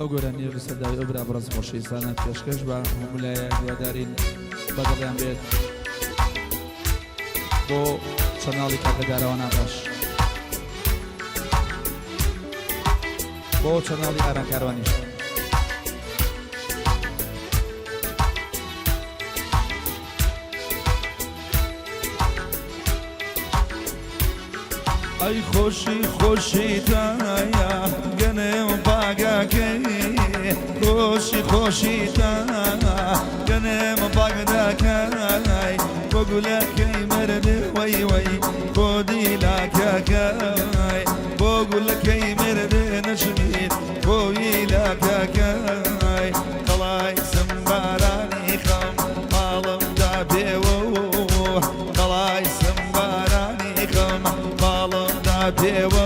ئەو گۆرانیەش لەسەر داوای ئەو برا بەڕێز خۆشەویستانە پێشکەش بە هەموو لایەک هیوادارین بەدڵیان بێت بۆ channel ی کاکە دارەوان ئاغاش بۆ channel ی ئاران کاروانیش. ئەی خۆشی خۆشی تایە گەنم باگەکەی خۆشی خۆشی تا گەنم باگەکەی بۆ گولەکەی مردێ وەی وەی بۆ دیلاکەکەی بۆ گولەکەی مردێ نەچمیت بۆ ویلاکەکەی قەڵای سمبارانی خەم ماڵم دا پێوە قەڵای سمبارانی خەم ماڵم دا پێوە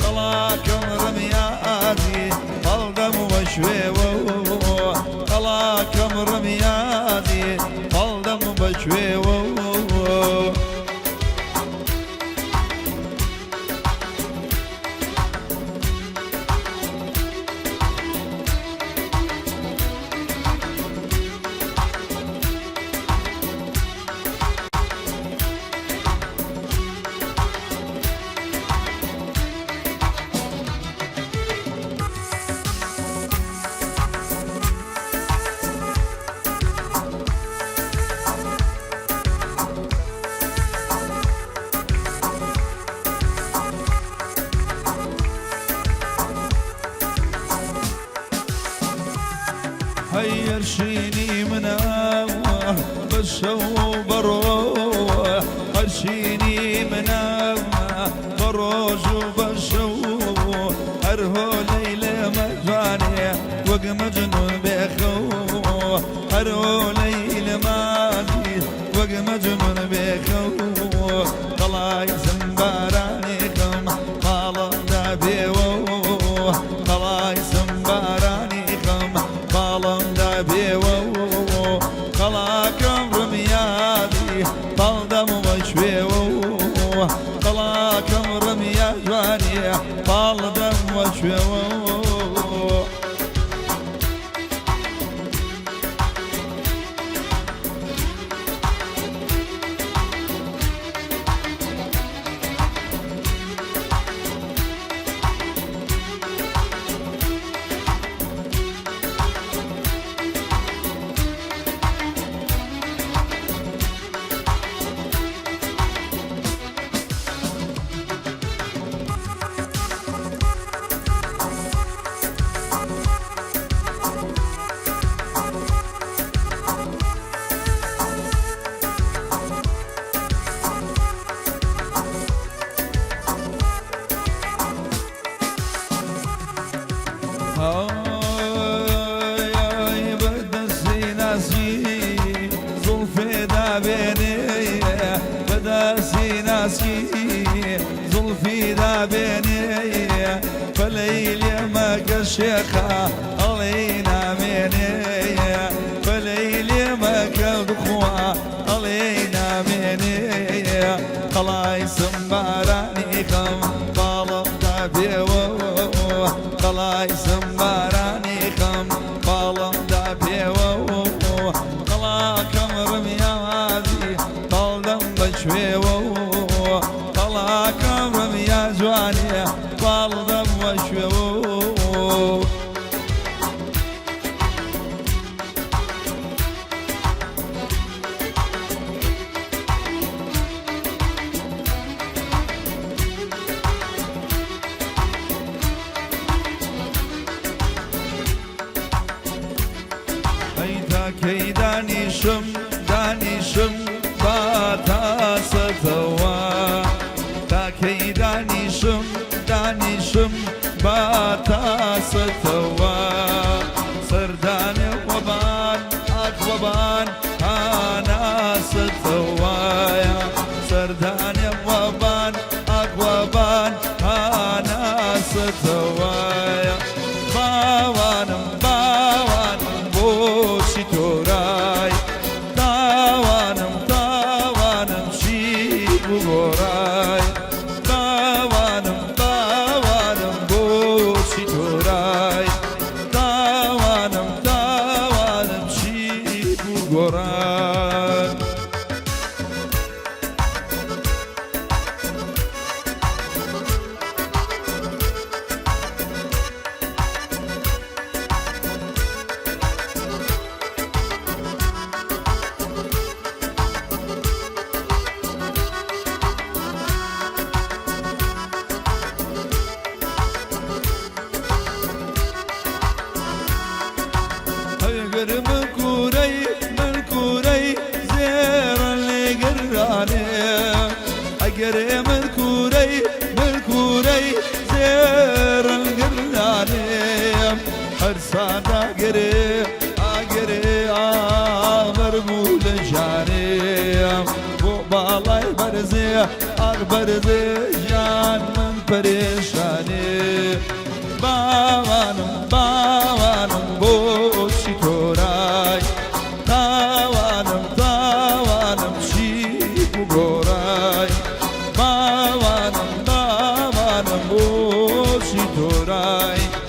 قەڵاکەم ڕمیادی هەڵدەم وە شوێوە قەڵاکەم ڕمیادی هەڵدەم بە کوێوە. هەی هەرشینی منە بە شەو و بە ڕۆژ هەرشینی منە بە ڕۆژ و بە شەو هەر هۆلەی لێ مەجوانێ وەک مەجنون بێخەو هەر هۆلەی لێ مازی وەک مەجنون بێخەو قەڵای زمبارانی خەم ماڵم دابێوە قەڵای سمبارانی خەم باڵم دابێوە قەڵاکەم ڕمیادی پاڵدەم وەشوێوە قەڵاکەم ڕمیا جوانیە پاڵدەم وەشوێوە. ئای بەدەستی ناسی زوڵفێ دابێنێ بەدەستی ناسی زوڵفی دابێنێ پەلەی لێ مەکە شێخە ئەڵێی نامێنێ پەلەی لێ مەکە بخوا ئەڵێی نامێنێ قەڵای سمبارانی خەم باڵم دابێوە قەڵای سمبارانی خەم باڵم دابێوە قەڵاکەم ڕمیادی پاڵدەم بە کوێوە قەڵاکەم ڕمیا جوانێ پاڵدەم وە کوێوە. ئەی تا کەی دانیشم دانیشم با تاسەتەوە تا کەی دانیشم دانیشم با تاسەتەوە سەردانێ وەبان ئاک وەبان هاناسەتەوەیە سەردانێ وەبان ئاک وەبان هاناسەتەوەیە باوانم باوانم بۆچی تۆرای تاوانم تاوانم چی بوو گۆڕای باوانم باوانم بۆچی تۆرای. بەرسان ئاگرێ ئاگرێ ئاوەربوو لە ژانێ بۆ باڵای بەرزێ ئاغ بەرزێ ژیان من پەرێشانێ. باوانم باوانم بۆچی تۆرای، تاوانم تاوانم چی بوو گۆڕای؟ باوانم باوانم بۆچی تۆرای؟